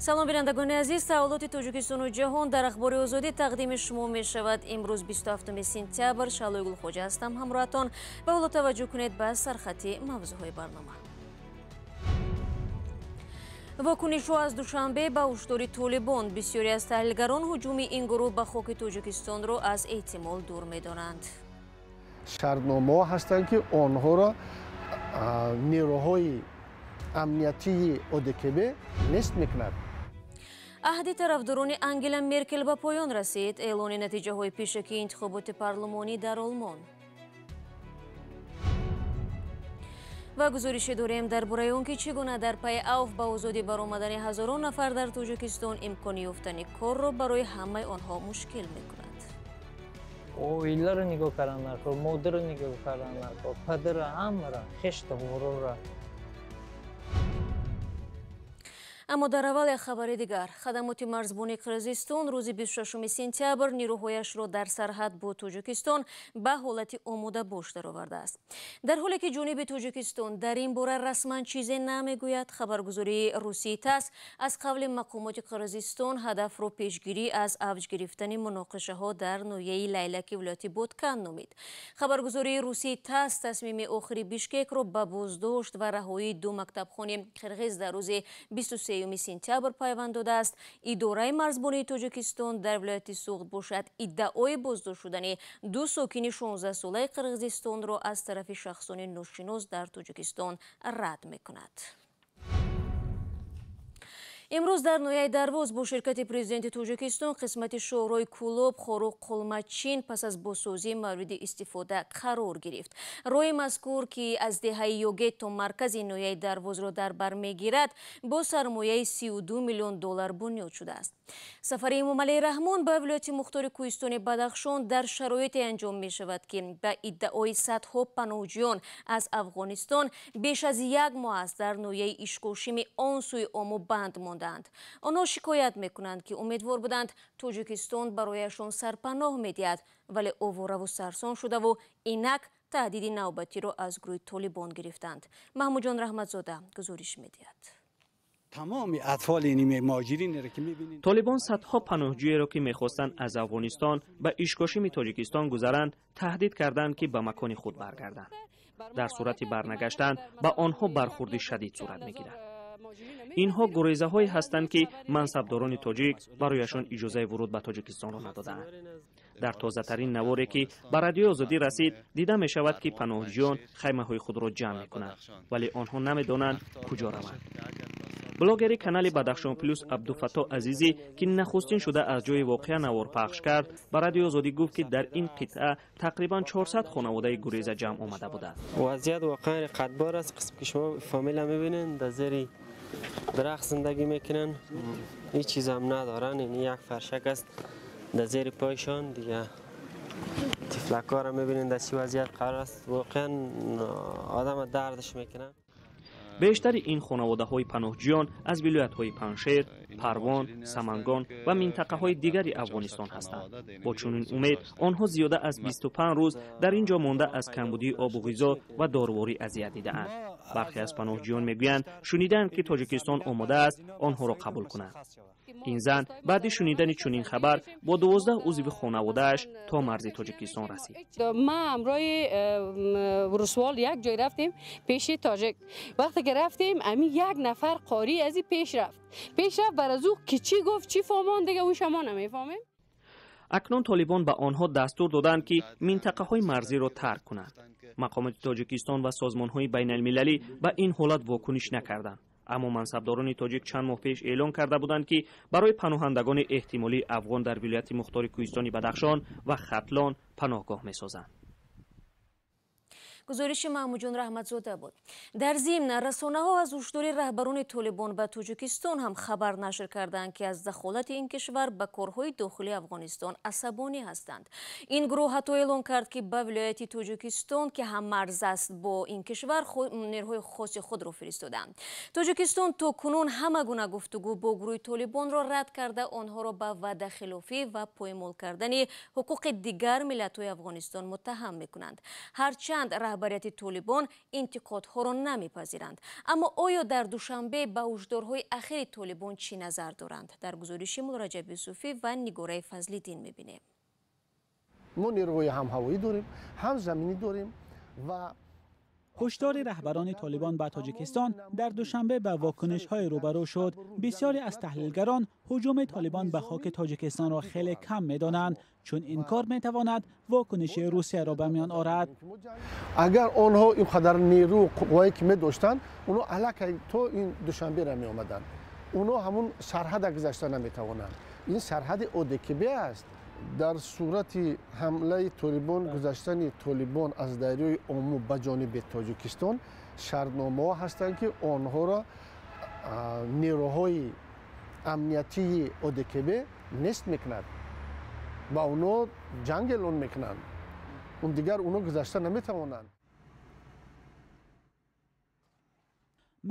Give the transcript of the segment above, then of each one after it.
Салом, бинандагони азиз. Таҳаввулоти Тоҷикистону ҷаҳон дар Ахбори Озодӣ тақдими шумо мешавад. Имрӯз 27 сентябр. Шаҳлои Гулхоҷа ҳастам ҳамроҳатон. Ба ҳоло таваҷҷӯҳ кунед ба сархати мавзӯъҳои барнома. Вокунишҳо аз Душанбе ба ҳушдори Толибон. Бисёре аз таҳлилгарон ҳуҷуми ин гурӯҳ ба хоки Тоҷикистонро аз эҳтимол дур медонанд. Шартномаҳо ҳастанд, ки онҳоро нерӯҳои амниятии ОДКБ нест мекунад. Аҳди тарафдорони Ангела Меркел ба поён расид. Эълони натиҷаҳои пешакии интихоботи парлумонӣ дар Олмон. Ва гузорише дорем дар бораи он, ки чӣ гуна дар пайи авф ба озодӣ баромадани ҳазорон нафар дар Тоҷикистон имкони ёфтани корро барои ҳамаи онҳо мушкил мекунад. Оиларо нигоҳ кардан накор, модарро нигоҳ кардан накор, падара, ҳамаро, хештаворора. Аммо дар аввал як хабари дигар. Хадамоти марзбонии Қирғизистон рӯзи 26 сентябр нирӯҳояшро дар сарҳад бо Тоҷикистон ба ҳолати омодабош даровардааст. Дар ҳоле ки ҷониби Тоҷикистон дар ин бора расман чизе намегӯяд, хабаргузории русии ТАСС аз қавли мақомоти Қирғизистон ҳадафро пешгирӣ аз авҷ гирифтани муноқишаҳо дар ноҳияи Лайлаки вилояти Боткан номид. Хабаргузории русии ТАСС тасмими охири Бишкекро ба боздошт ва раҳоии ду мактабхони қирғиз дар рӯзи 23 сентябр пайванд додааст. Идораи марзбонии Тоҷикистон дар вилояти Суғд бошад, иддаои боздошт шудани ду сокини 16-солаи Қирғизистонро аз тарафи шахсони ношинос дар Тоҷикистон рад мекунад. Имрӯз дар ноҳияи Дарвоз бо ширкати президенти Тоҷикистон қисмати шоҳрои Кӯлоб, Хоруғ, Қулмачин пас аз бозсозӣ мавриди истифода қарор гирифт. Роҳи мазкур, ки аз деҳаи Йогет то маркази ноҳияи Дарвозро дар бар мегирад, бо сармояи 32 миллион доллар бунёд шудааст. Сафари Эмомалӣ Раҳмон ба вилояти мухтори кӯҳистони Бадахшон дар шароите анҷом мешавад, ки ба иддаои садҳо паноҳҷӯён аз Афғонистон беш аз як моҳ аст дар ноҳияи Ишкошими он сӯи Ому банд мондаанд. Онҳо шикоят мекунанд, ки умедвор буданд, Тоҷикистон барояшон сарпаноҳ медиҳад, вале овораву сарсон шудаву инак таҳдиди навбатиро аз гурӯҳи Толибон гирифтанд. Маҳмудҷон Раҳматзода гузориш медиҳад. Толибон садҳо паноҳҷӯеро, ки мехостанд аз Афғонистон ба Ишкошими Тоҷикистон гузаранд, таҳдид карданд, ки ба макони худ баргарданд. Дар сурати барнагаштан ба онҳо бархурди шадид сурат мегирад. Инҳо гурезаҳое ҳастанд, ки мансабдорони тоҷик барояшон иҷозаи вуруд ба Тоҷикистонро надодаанд. Дар тозатарин наворе, ки ба Радиои Озодӣ расид, дида мешавад, ки паноҳҷӯён хаймаҳои худро ҷамъ мекунанд, вале онҳо намедонанд, куҷо раванд. Блогери канали Бадахшон Плюс Абдуфаттоҳ Азизӣ, ки нахустин шуда аз ҷои воқеа навор пахш кард, ба Радиои Озодӣ гуфт, ки дар ин қитъа тақрибан 400 хонаводаи гуреза ҷамъ омада буданд. Вазъият воқеан рақатбор аст. Қисм ки шумо фамила мебинед, дар зери дарахт зиндагӣ мекунанд, ҳеҷ чиз ҳам надоранд. Ин як фаршак аст дар зери пойшон. Дига тифлакҳоро мебинед, дар чӣ вазъият қарор аст. Воқеан одам дардаш мекунад. Бештари ин хонаводаҳои паноҳҷӯён аз вилоятҳои Панҷшер, Парвон, Самангон ва минтақаҳои дигари Афғонистон ҳастанд. Бо чунин умед онҳо зиёда аз 25 рӯз дар ин ҷо монда, аз камбудии обу ғизо ва доруворӣ азият дидаанд. Бархе аз паноҳҷӯён мегӯянд, шунидаанд, ки Тоҷикистон омода аст онҳоро қабул кунад. Ин зан баъди шунидани чунин хабар бо 12 узви хонаводааш то марзи Тоҷикистон расид. Ма ҳамроҳи русвол як ҷой рафтем пеши тоҷик. Вақте ки рафтем, ами як нафар қорӣ аз пеш рафт, пеш рафт, бар аз ӯ ки чӣ гуфт, чӣ фаҳмон, дига ӯ шумо намефаҳмем. Акнун Толибон ба онҳо дастур доданд, ки минтақаҳои марзиро тарк кунанд. Мақомоти Тоҷикистон ва созмонҳои байналмилалӣ ба ин ҳолат вокуниш накарданд. Аммо мансабдорони тоҷик чанд моҳ пеш эълон карда буданд, ки барои паноҳандагони эҳтимолии афғон дар вилояти мухтори кӯҳистони Бадахшон ва Хатлон паноҳгоҳ месозанд. Гузориши Маҳмудҷон Раҳматзода буд. Дар зимн, расонаҳо аз ҳушдори раҳбарони Толибон ба Тоҷикистон ҳам хабар нашр карданд, ки аз дахолати ин кишвар ба корҳои дохилии Афғонистон асабонӣ ҳастанд. Ин гурӯҳ ҳатто эълон кард, ки ба вилояти Тоҷикистон, ки ҳаммарз аст бо ин кишвар, нерӯҳои хоси худро фиристоданд. Тоҷикистон то кунун ҳама гуна гуфтугӯ бо гурӯҳи Толибонро рад карда, онҳоро ба ваъдахилофӣ ва поймол кардани ҳуқуқи дигар миллатҳои Афғонистон муттаҳам мекунанд. Ҳарчанд Раҳбарияти Толибон интиқодҳоро намепазиранд. Аммо оё дар Душанбе ба ҳушдорҳои ахири Толибон чӣ назар доранд? Дар гузориши Муллораҷаб Юсуфӣ ва Нигораи Фазлиддин мебинем. Мо нерӯҳои ҳам ҳавоӣ дорем, ҳам заминӣ дорем ва ҳушдори раҳбарони Толибон ба Тоҷикистон дар Душанбе ба вокунишҳое рӯбарӯ шуд. Бисёре аз таҳлилгарон ҳуҷуми Толибон ба хоки Тоҷикистонро хеле кам медонанд, чун ин кор метавонад вокуниши Русияро ба миён орад. Агар онҳо ин қадар нерӯ қуввае ки медоштанд, онҳо аллакай то ин Душанберо меомаданд. Онҳо ҳамун сарҳада гузашта наметавонанд. Ин сарҳади ОДКБ аст. Дар сурати ҳамлаи Толибон, гузаштани Толибон аз дарёи Ому ба ҷониби Тоҷикистон, шартномаҳо ҳастанд, ки онҳоро нерӯҳои амниятии ОДКБ нест мекунад ва онҳо ҷанг эълон мекунанд. Он дигар онҳо гузашта наметавонанд.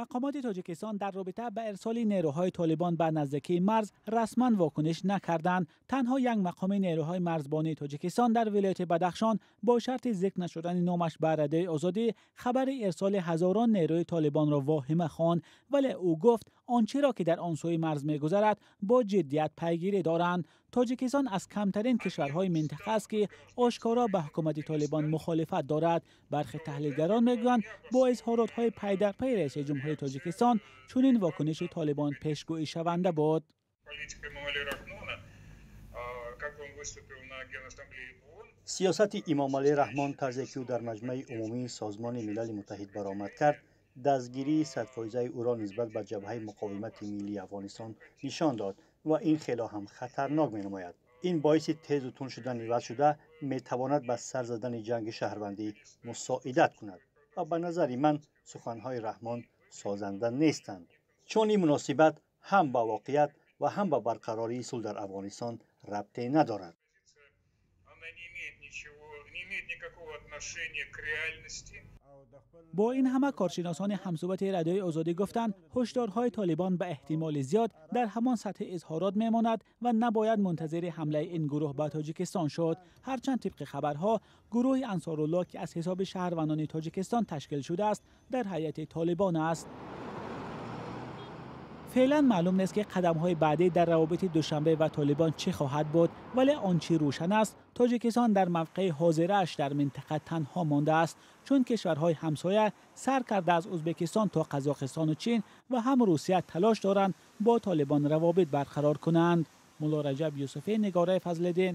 Мақомоти Тоҷикистон дар робита ба ирсоли нерӯҳои Толибон ба наздикии марз расман вокуниш накарданд. Танҳо як мақоми нерӯҳои марзбонии Тоҷикистон дар вилояти Бадахшон бо шарти зикр нашудани номаш ба Радиои Озодӣ хабари ирсоли ҳазорон нерӯи Толибонро воҳима хонд, вале ӯ гуфт он чиро ки дар он сӯи марз мегузарад бо ҷиддият пайгирӣ доранд. Тоҷикистон аз камтарин кишварҳои минтақа аст, ки ошкоро ба ҳукумати Толибон мухолифат дорад. Бархе таҳлилгарон мегӯянд бо изҳоротҳои пайдарпайи раиси ҷумҳури Тоҷикистон чунин вокуниши Толибон пешгӯишаванда буд. Сиёсати Имомалӣ Раҳмон, тарзе ки ӯ дар Маҷмаи Умумии Созмони Милали Муттаҳид баромад кард, дастгирии садфоизаи ӯро нисбат ба Ҷабҳаи Муқовимати Миллии Афғонистон нишон дод ва ин хело ҳам хатарнок менамояд. Ин боиси тезу тунд шудани вазъ шуда метавонад ба сар задани ҷанги шаҳрвандӣ мусоидат кунад ва ба назари ман суханҳои Раҳмон созанда нестанд, чун ин муносибат ҳам ба воқеият ва ҳам ба барқарории сулҳ дар Афғонистон рабте надорад. Бо ин ҳама коршиносони ҳамсӯҳбати Радиои Озодӣ гуфтанд, ҳушдорҳои Толибон ба эҳтимоли зиёд дар ҳамон сатҳи изҳорот мемонад ва набояд мунтазири ҳамлаи ин гурӯҳ ба Тоҷикистон шуд. Ҳарчанд тибқи хабарҳо гурӯҳи Ансоруллоҳ, ки аз ҳисоби шаҳрвандони Тоҷикистон ташкил шудааст, дар ҳайати Толибон аст. Феълан маълум нест, ки қадамҳои баъдӣ дар равобити Душанбе ва Толибон чӣ хоҳад буд, вале он чӣ рӯшан аст, Тоҷикистон дар мавқеи ҳозирааш дар минтақа танҳо мондааст, чун кишварҳои ҳамсоя сар карда аз Ӯзбекистон то Қазоқистону Чин ва ҳам Русия талош доранд бо Толибон равобит барқарор кунанд. Муллораҷаб Юсуфӣ, Нигораи Фазлиддин,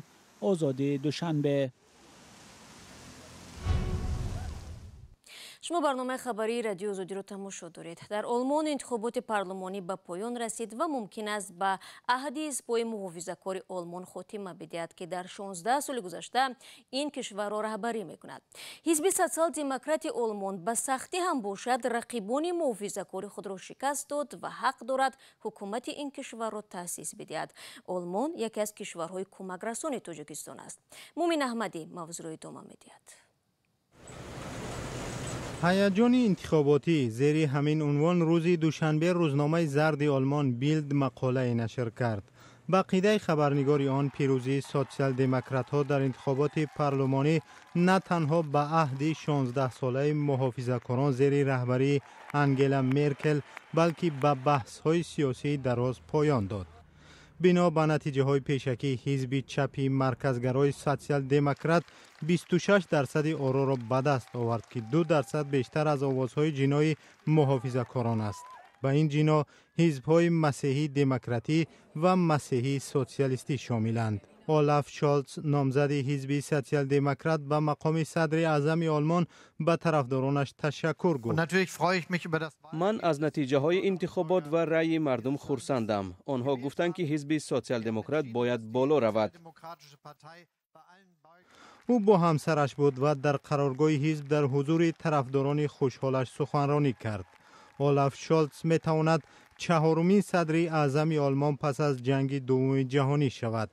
Озодӣ, Душанбе. Шумо барномаи хабарии Радиои Озодиро тамошо доред. Дар Олмон интихоботи парлумонӣ ба поён расид ва мумкин аст ба аҳди ҳизбҳои муҳофизакори Олмон хотима бидиҳад, ки дар 16 соли гузашта ин кишварро раҳбарӣ мекунад. Ҳизби социал-демократи Олмон ба сахтӣ ҳам бошад рақибони муҳофизакори худро шикаст дод ва ҳақ дорад ҳукумати ин кишварро таъсис бидиҳад. Олмон яке аз кишварҳои кӯмакрасони Тоҷикистон аст. Мумин Аҳмадӣ мавзӯъро идома медиҳад. Ҳаяҷони интихоботӣ зери ҳамин унвон рӯзи душанбе рӯзномаи зарди Олмон Билд мақолае нашр кард. Ба қидаи хабарнигори он, пирӯзии социал-демократҳо дар интихоботи парлумонӣ на танҳо ба аҳди 16-солаи муҳофизакорон зери раҳбарии Ангела Меркел, балки ба баҳсҳои сиёсии дароз поён дод. Бино ба натиҷаҳои пешакӣ, ҳизби чапи марказгарои социал-демократ 26% ороро ба даст овард, ки 2% бештар аз овозҳои ҷинои муҳофизакорон аст. Ба ин ҷино ҳизбҳои масеҳии демократӣ ва масеҳии социалистӣ шомиланд. Олаф Шолц, номзади ҳизби социал-демократ ба мақоми садри аъзами Олмон, ба тарафдоронаш ташаккур гуфт. Ман аз натиҷаҳои интихобот ва раъйи мардум хурсандам. Онҳо гуфтанд, ки ҳизби социал-демократ бояд боло равад. Ӯ бо ҳамсараш буд ва дар қароргоҳи ҳизб дар ҳузури тарафдорони хушҳолаш суханронӣ кард. Олаф Шолц метавонад чаҳорумин садри аъзами Олмон пас аз ҷанги дуввуми ҷаҳонӣ шавад.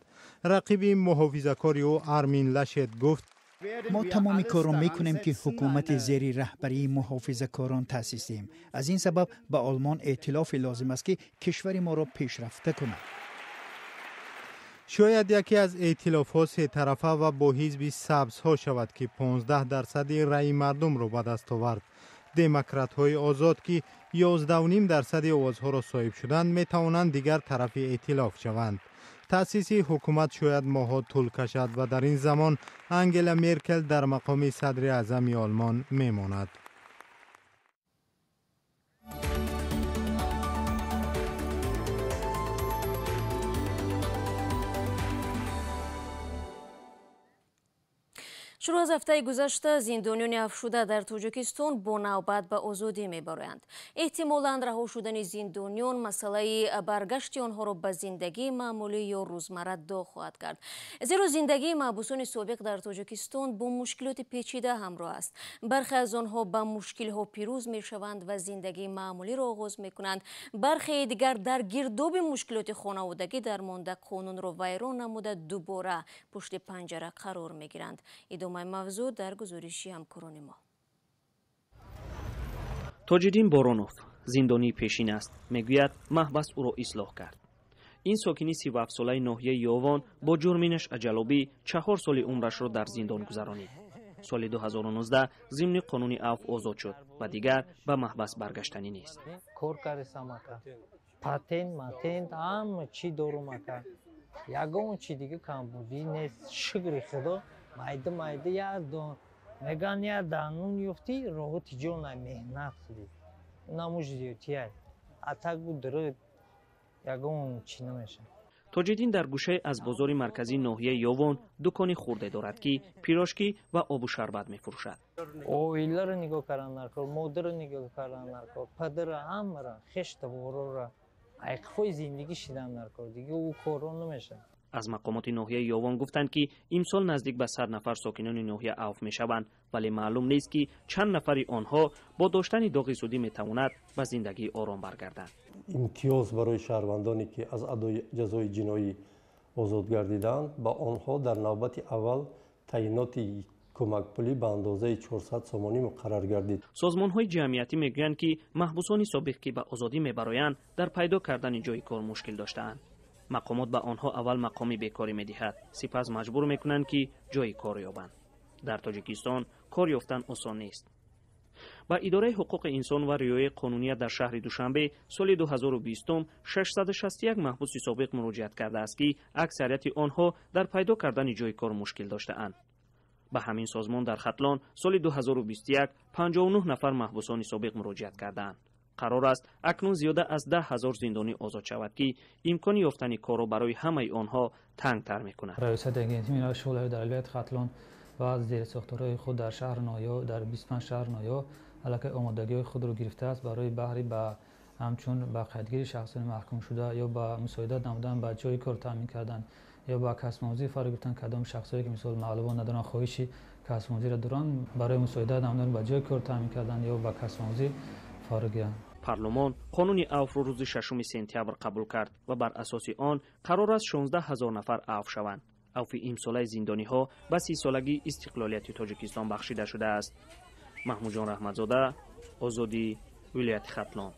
Рақиби муҳофизакори ӯ Армин Лашет гуфт: Мо тамоми корро мекунем, ки ҳукумати зери раҳбарии муҳофизакорон таъсис диҳем. Аз ин сабаб ба Олмон эътилофе лозим аст, ки кишвари моро пешрафта кунад. Шояд яке аз эътилофҳо сетарафа ва бо ҳизби сабзҳо шавад, ки 15% раъи мардумро ба даст овард. Демократҳои озод, ки 11,5% овозҳоро соҳиб шуданд, метавонанд дигар тарафи эътилоф шаванд. Таъсиси ҳукумат шояд моҳҳо тӯл кашад ва дар ин замон Ангела Меркел дар мақоми садри аъзами Олмон мемонад. Шурӯъ аз ҳафтаи гузашта зиндониёни афшуда дар Тоҷикистон бо навбат ба озодӣ мебароянд. Эҳтимолан раҳо шудани зиндониён масъалаи баргашти онҳоро ба зиндагии маъмулӣ ё рӯзмарра доғ хоҳад кард. Зеро зиндагии маҳбусони собиқ дар Тоҷикистон бо мушкилоти печида ҳамроҳ аст. Бархе аз онҳо ба мушкилҳо пирӯз мешаванд ва зиндагии маъмулиро оғоз мекунанд. Бархеи дигар дар гирдоби мушкилоти хонаводагӣ дармонда қонунро вайрон намуда дубора пушти панҷара қарор мегиранд. Идомаи мавзӯъ дар гузориши ҳамкорони мо. Тоҷиддин Боронов зиндонии пешин аст. Мегӯяд, маҳбас ӯро ислоҳ кард. Ин сокини 37-солаи ноҳияи Ёвон бо ҷурми нашъаҷалобӣ 4 соли умрашро дар зиндон гузаронид. Соли 2019 зимни қонуни афв озод шуд ва дигар ба маҳбас баргаштанӣ нест. Кор кардесам ака, патент матент ҳама чӣ дорум ака, ягон чи дига камбудӣ нест. Шукри Худо, майда майда як дон меган, як данун ёфтӣ, роҳати ҷона меҳнат кунӣ, намуж зиёдтияй атак буд, дурӯд ягон чӣ намешавад. Тоҷиддин дар гӯшае аз бозори марказии ноҳияи Ёвон дукони хурде дорад, ки пирожкӣ ва обу шарбат мефурӯшад. Оиларо нигоҳ кардан даркор, модарро нигоҳ кардан даркор, падара, ҳамара хештаборора айқфои зиндагӣ шидан даркор, дига ӯ корро намешавад. Аз мақомоти ноҳияи Ёвон гуфтанд, ки имсол наздик ба 100 нафар сокинони ноҳия авф мешаванд, вале маълум нест, ки чанд нафари онҳо бо доштани доғи судӣ метавонад ба зиндагии ором баргарданд. Имтиёз барои шаҳрвандоне, ки аз адои ҷазои ҷиноӣ озод гардидаанд, ба онҳо дар навбати аввал таъиноти кӯмакпулӣ ба андозаи 400 сомонӣ муқаррар гардид. Созмонҳои ҷамъиятӣ мегӯянд, ки маҳбусони собиқ, ки ба озодӣ мебароянд, дар пайдо кардани ҷои кор мушкил доштаанд. Мақомот ба онҳо аввал мақоми бекорӣ медиҳад, сипас маҷбур мекунанд, ки ҷои кор ёбанд. Дар Тоҷикистон кор ёфтан осон нест. Ба идораи ҳуқуқи инсон ва риояи қонуният дар шаҳри Душанбе соли 2020 661 маҳбуси собиқ муроҷиат кардааст, ки аксарияти онҳо дар пайдо кардани ҷои кор мушкил доштаанд. Ба ҳамин созмон дар Хатлон соли 2021 59 нафар маҳбусони собиқ муроҷиат кардаанд. Қарор аст акнун зиёда аз 10 ҳазор зиндонӣ озод шавад, ки имкони ёфтани корро барои ҳамаи онҳо тангтар мекунад. Раёсати агентии миллии шуғлҳои дар вилояти Хатлон ва зерсохторҳои худ дар шаҳр ноҳияҳо, дар 25 шаҳр ноҳияҳо аллакай омодагиҳои худро гирифтааст барои баҳри ба ҳамчун ба қайдгири шахсони маҳкумшуда ё ба мусоидат намудан, ба ҷои кор таъмин кардан ё ба касбомӯзӣ фаро гирифтан кадом шахсое, ки мисол маълумот надоранд, хоҳиши касбомӯзиро доранд, барои мусоидат намудан, ба ҷои кор таъмин кардан ё ба касбомӯзӣ фаро гиранд. Парлумон қонуни авфро рӯзи 6 сентябр қабул кард ва бар асоси он қарор аст 16 ҳазор нафар авф шаванд. Авфи имсолаи зиндониҳо ба 30-солагии истиқлолияти Тоҷикистон бахшида шудааст. Маҳмудҷон Раҳматзода, Озодӣ, вилояти Хатлон.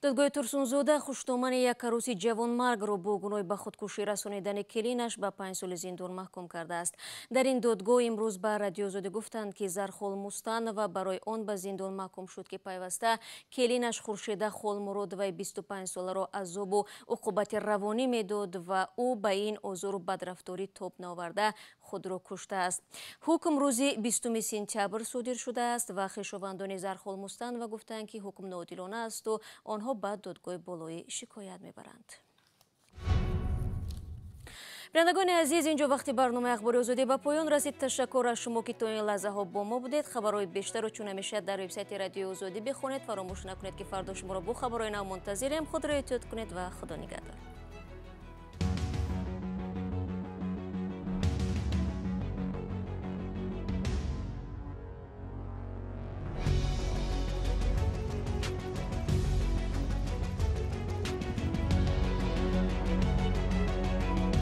Додгоҳи Турсунзода хуштомани як арӯси ҷавонмаргро бо гуноҳи ба худкушӣ расонидани келинаш ба 5 соли зиндон маҳкум кардааст. Дар ин додгоҳ имрӯз ба Радиои Озодӣ гуфтанд, ки Зархол Мустанова барои он ба зиндон маҳкум шуд, ки пайваста келинаш Хуршеда Холмуродоваи 25-соларо азобу уқубати равонӣ медод ва ӯ ба ин озору бадрафторӣ тоб наоварда худро куштааст. Ҳукм рӯзи 20 сентябр содир шудааст ва хешовандони Зархол Мустанова гуфтанд, ки ҳукм ноодилона асту онҳо ба додгоҳи болоӣ шикоят мебаранд. Бинандагони азиз, инҷо вақти барномаи Ахбори Озодӣ ба поён расид. Ташаккур аз шумо, ки то ин лаҳзаҳо бо мо будед. Хабарҳои бештарро чун ҳамеша дар вебсайти Радиои Озодӣ бихонед. Фаромӯш накунед, ки фардо шуморо бо хабарҳои нав мунтазирем. Худро эҳтиёт кунед ва Худо нигаҳдор.